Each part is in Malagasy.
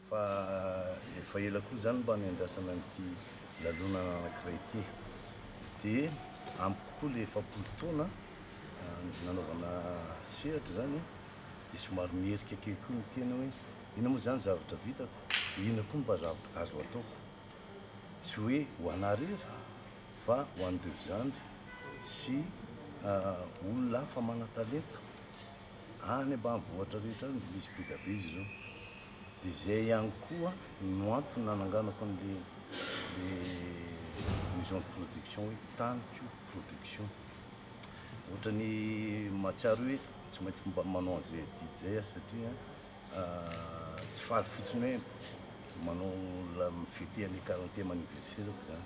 Fa efa ela koa izany mba niandrasana an'ity lalonana anankiray ity. Dia amiko koa ilay 40 taona nanaovana sehatra izany dia somary miherika kely koa ny tena hoe inona moa izany zavatra vitako, inona koa mba zavatra azo ataoko. Tsy hoe ho anà irery fa ho an'ireo zandry sy olona hafa manan-talenta any ambanivohitra rehetra any, misy be dia be izy ireo. Dia izay ihany koa no antony nananganako an'le le maison de production hoe Taniko production. Ohatran'ny mahatsiaro hoe tsy maintsy mba manao an'izay adidy izay aho satria tsy faly fotsiny hoe manao la mi-fêter an'le quarantième anniversaire-ko izany.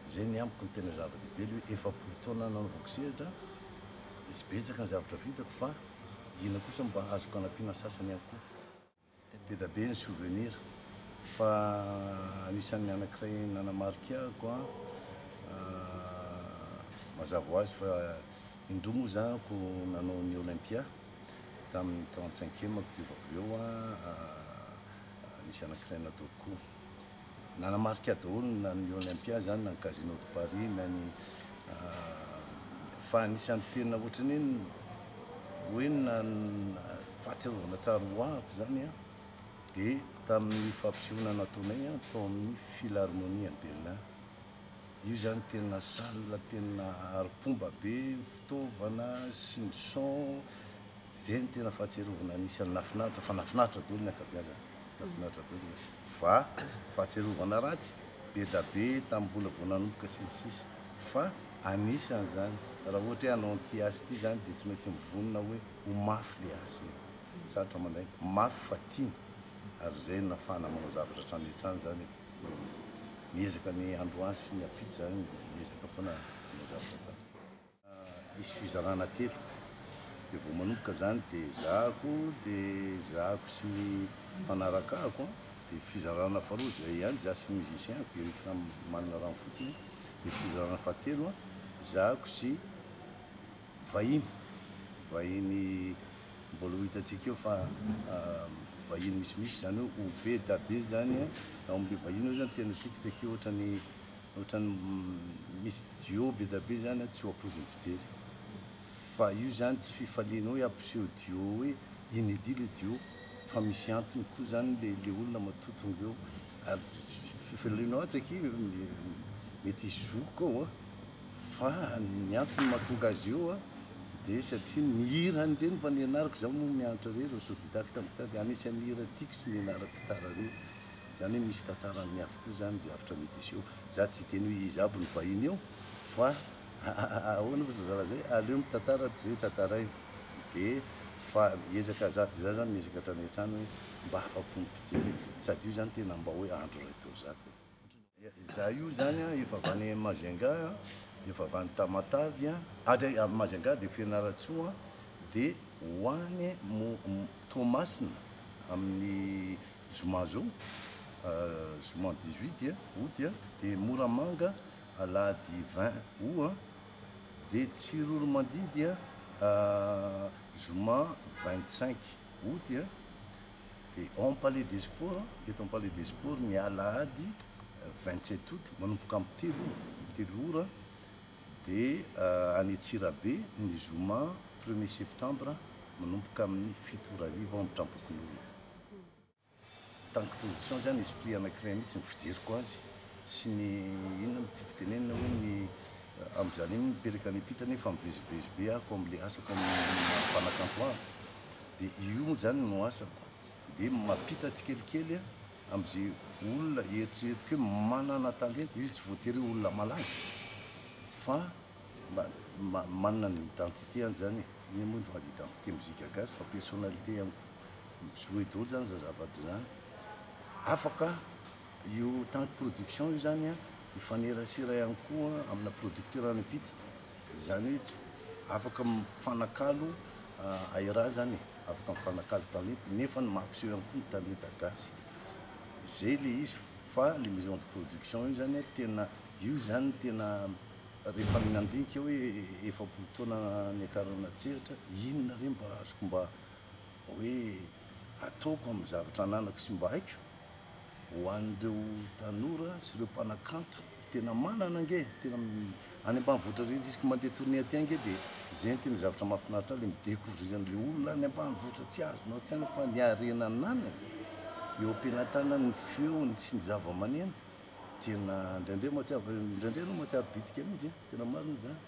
Izay ny amiko no tena zava-dehibe le hoe 40 taona nanaovako sehatra, misy betsaka ny zavatra vitako fa inona kosa mba azoko anampiana sasany ihany koa. Be da be ny souvenir fa anisan'ny anankiray nanamarika ahako an, mazava ho azy fa indroa moa za ko nanao ny Olympia tamin'ny trente cinquième ko dia avy eo an nisy anankiray nataoko koa. Nanamarika ahy daholo na ny Olympia zany na ny Casino de Paris na ny fa anisan'ny tena ohatran'ny hoe fahatsiarovana tsara ho ahako zany an dia tamin'ny fampisehoana nataonay an tao amin'ny Philharmonie any Berlin. Io zany tena salle tena ari-pomba be, fitaovana sy ny son, zay no tena fahatsiarovana anisan'ny nahafinaritra fa nahafinaritra daholo ny ankabeazany. Nahafinaritra daholo e. Fa fahatsiarovana ratsy be da be tamin'ny mbola vao nanomboka sy ny sisa Fa anisany zany, raha ohatra hoe hanao an'ity asa ity zany dia tsy maintsy mivonona hoe ho mafy le asa e. Sarotra mandainga. Mafy fa tiana. Ary izay no nahafahana manao zavatra hatrany hatrany zany e. Miezaka ny androany sy ny ampitso zany, miezaka foana hanao zavatra tsara. Hisy fizarana telo dia vao manomboka zany dia zahako dia zahako sy ny mpanaraka ahako an, dia fizarana faharoa zay ihany za sy musicien ako Eric manana rano fotsiny, dia fizarana fahatelo an zahako sy vahiny, vahiny mbola ho hitantsika eo fa vahiny misimisy zany hoe ho be da be zany an, ao amle vahiny ao zany tena tiako satria ohatrany Ohatran'ny misy duo be da be zany an tsy ho ampoizin'ny mpijery. Fa io zany tsy fifaliana hoe hampiseho duo hoe inédit le duo fa misy antony koa zany le le olona matoa tonga eo ary fifaliana ho atsy akia mety hisy zokiko ao an fa ny antony mahatonga azy eo an dia satria ny hiran'ireny mba nianarako, izaho moa mianatra irery autodidacte mitady, anisan'ny hira tiako sy nianarako gitara ireny. Zany hoe misy tantarany avokoa zany ze hafitra mety hiseho. Za tsy hiteny hoe iza aby no vahiny eo fa ahoana ozy zala zay aleo mitantara tsy zay tantaraina de fa miezaka za za zany miezaka hatrany hatrany hoe mba afapo ny mpijery sady io zany tena mba hoe andro iray taozato e. Za io zany an efa avy any Majunga an de efa avy any Tamatave an hatry avy Majunga de Fianarantsoa de ho any Toamasina amin'ny Zoma zao, zoma 18 août dia Moramanga alahady 20 août dia Tsiroaromandidy zoma 25 août dia ao amin'ny Palais des Sports, eto amin'ny Palais des Sports ny alahady 27 août manomboka amin'ny telo ora, telo ora dia any Antsirabe ny zoma premier septembre manomboka amin'ny fito ora hariva ao amin'ny Tranompokonolona. Tant que position zany esprit anakiray mihitsy ny fijeriko azy sy ny inona no tiako tenenina hoe ny amin'izany iny miperaka any ampita nefa mivezivezy be aho ko amle asako amin'ny maha mpanakanto ahy de io zany no asako de mampita tsikelikely am'ze olona eritreretiko hoe manana talenta izy tsy voatery hoe olona malaza fa mba manana ny identité-any zany e inona moa ny identité mozika gasy fa personnalité ihany koa. Mijouer daholo zany zany zavatra zany. Afaka io tank production io zany mifanerasera ihany koa amina producteur any ampita. Zany hoe afaka mifanakalo hairaha zany e, afaka mifanakalo talenta nefa ny mampiseho ihany koa ny talenta gasy. Zay le izy fa le maison de production io zany tena io zany tena rehefa nandinika hoe 40 taona niakarana an-tsehatra inona re mba azoko mba hoe ataoko amin'ny zavatra ananako sy mba haiko. Ho an'ireo tanora sy ireo mpanakanto tena manana ange, tena any ambanivohitra rehetra isika mandeha tournée aty ange dia izay no tena zavatra mahafinaritra ahy, ilay mi-découvrir an'ilay olona any ambanivohitra tsy azonao an-tsaina fa ny harena ananany eo am-pelatanany ny feony sy ny zava-maneno, tena indraindray mahatsiaro, indraindray ianao mahatsiaro bitika mihitsy e, tena marina izany,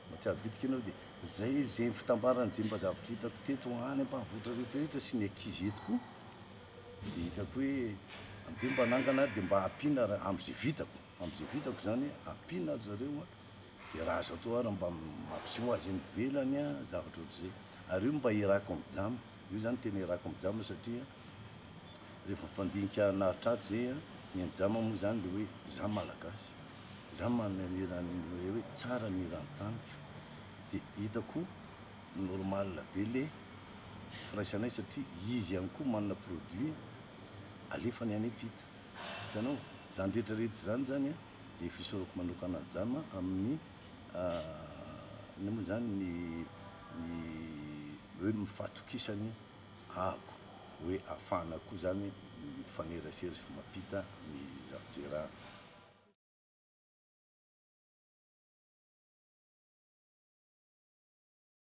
mahatsiaro bitika ianao dia izay izay fitambarana izay mba zavatra hitako teto any ambanivohitra rehetra rehetra sy ny ankizy eto koa. Dia hitako hoe andeha mba hanangana dia mba ampiana raha amin'izay vitako, amin'izay vitako izany ampiana ry zareo an, dia raha azo atao ary mba mampiseho azy any ivelany an, zavatra ohatr'izay. Ary io mba irako amin'i Jama, io izany tena irako amin'i Jama satria rehefa mifandinika nahatratra izay an, ny an'i Jama moa izany ilay hoe za Malagasy, za manana ny hiran'ny hoe tsara ny hiran'ny taniko, dia hitako normal be le firaisanay satria izy ihany koa manana produit alefany any ampita. Hitanao? Izany rehetra rehetra izany izany an, dia fisaorako manokana an'i Jama amin'ny inona moa izany ny ny hoe ny fahatokisany ahako hoe ahafahana koa izany mifanerasera sy mampita ny zavatra iarahana.